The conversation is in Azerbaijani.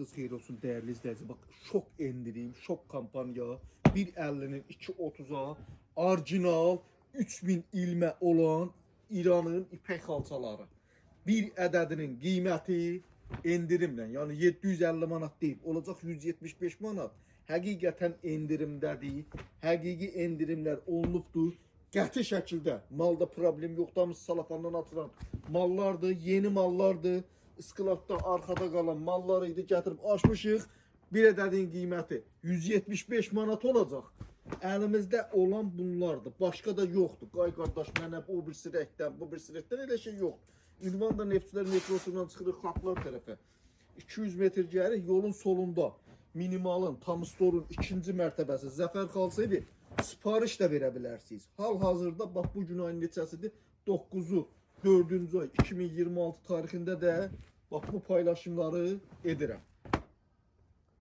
Vaxtınız xeyir olsun dəyərli izləyici. Bax, şok endirim, şok kampanya 1.50-nin 2.30-a orijinal 3000 ilmə olan İranın ipək xalçaları. Bir ədədinin qiyməti endirimlə, yəni 750 manat deyil, olacaq 175 manat. Həqiqətən endirimdədir. Həqiqi endirimlər olunubdur. Qəti şəkildə malda problem yoxdur. Hamısı salafandan atılan mallardır, yeni mallardır. İskladda arxada qalan mallar idi, gətirib açmışıq. Bir ədədin qiyməti 175 manat olacaq. Əlimizdə olan bunlardır. Başqa da yoxdur. Qay qardaş mənə o bir rəngdən, bu bir rəngdən elə şey yoxdur. Ünvan da Neftçilər metrosundan çıxırıq Xalqlar tərəfə. 200 metr gəlirik yolun solunda. Minimalın, Tamstorun ikinci mərtəbəsi Zəfər Xalça evi sifariş də verə bilərsiniz. Hal-hazırda bax bu gün ayın neçəsidir? 9-u 4-cü ay 2026 tarixində də bax bu paylaşımları edirəm.